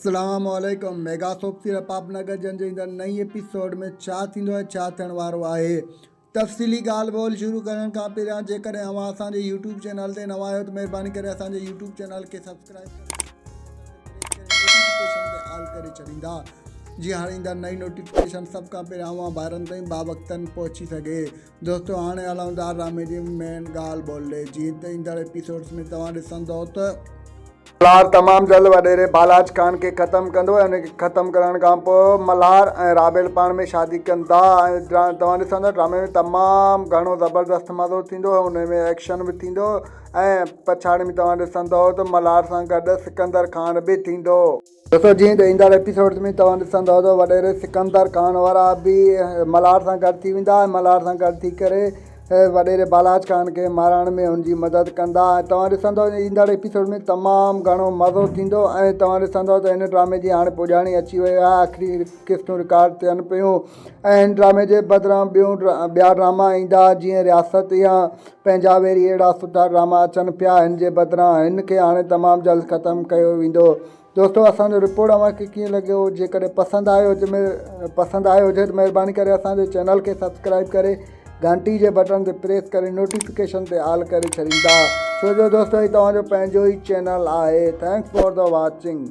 اسلام عليڪم mega soap serial پاپ نگر جن جي ايندڙ نئين ايپيسوڊ ۾ ڇا ٿيندو ۽ ڇا ٿيڻ وارو آهي تفصيلي ڳالهه ٻولهه شروع ڪرڻ کان پهريان جيڪڏهن اوهان اسان جي يوٽيوب چينل تي نوان آهيو ته مهرباني ڪري اسان جي يوٽيوب چينل کي سبسڪرائب ڪري نوٽيفڪيشن تي آل ڪري ڇڏيندا جيئن هر ايندڙ نئين نوٽيفڪيشن سڀ کان پهريان اوهان ڀائرن تائين باوقتن پهچي سگهي دوستو هاڻي هلون ٿا ڊرامي جي مين ڳالهه ٻولهه ڏي جيئن ته ايندڙ ايپيسوڊس ۾ توهان ڏسندو ته. ملهار تمام جلد وڏيري بالاچ خان کي ختم ڪندو ۽ ان کي ختم ڪرڻ کان پوء ملهار ۽ رابيل پاڻ ۾ شادي ڪندا ۽ توهان ڏسندو ڊرامي ۾ تمام گهڻو زبردست مزو ٿيندو ۽ ان ۾ ايڪشن به ٿيندو ۽ پڇاڙي ۾ توهان ڏسندو ته ملهار سان گڏ سڪندر خان به ٿيندو. دوستو جيئن ته ايندڙ ايپيسوڊز ۾ توهان ڏسندؤ ته وڏيري سڪندر خان وارا به ملهار سان گڏ ٿي ويندا ۽ ملهار سان گڏ ٿي ڪري وڏيري بالاچ خان کي مارائڻ ۾ هن جي مدد ڪندا ۽ توهان ڏسندؤ ايندڙ ايپيسوڊ ۾ تمام گهڻو مزو ٿيندو ۽ توهان ڏسندؤ ته هن ڊرامي جي هاڻي پڄاڻي اچي وئي آهي آخري قسطون رڪارڊ ٿين پيون ۽ هن ڊرامي جي بدران ٻيون ٻيا ڊراما ايندا جيئن رياست يا پنهنجا ويري اهڙا سٺا ڊراما اچن پيا هن جي بدران هن کي هاڻي تمام جلد ختم ڪيو ويندو دوستو اسان جو رپورٽ اوهان کي ڪيئن لڳيو جيڪڏهن پسند آيو هجي پسند آيو هجي ته مهرباني ڪري اسان جي چينل کي سبسڪرائب ڪري گهنٽي جي بٽڻ تي پريس ڪري نوٽيفڪيشن تي آل ڪري ڇڏيندا ڇو جو دوستو هي توهان جو پنهنجو ئي چينل آهي thanks for the watching.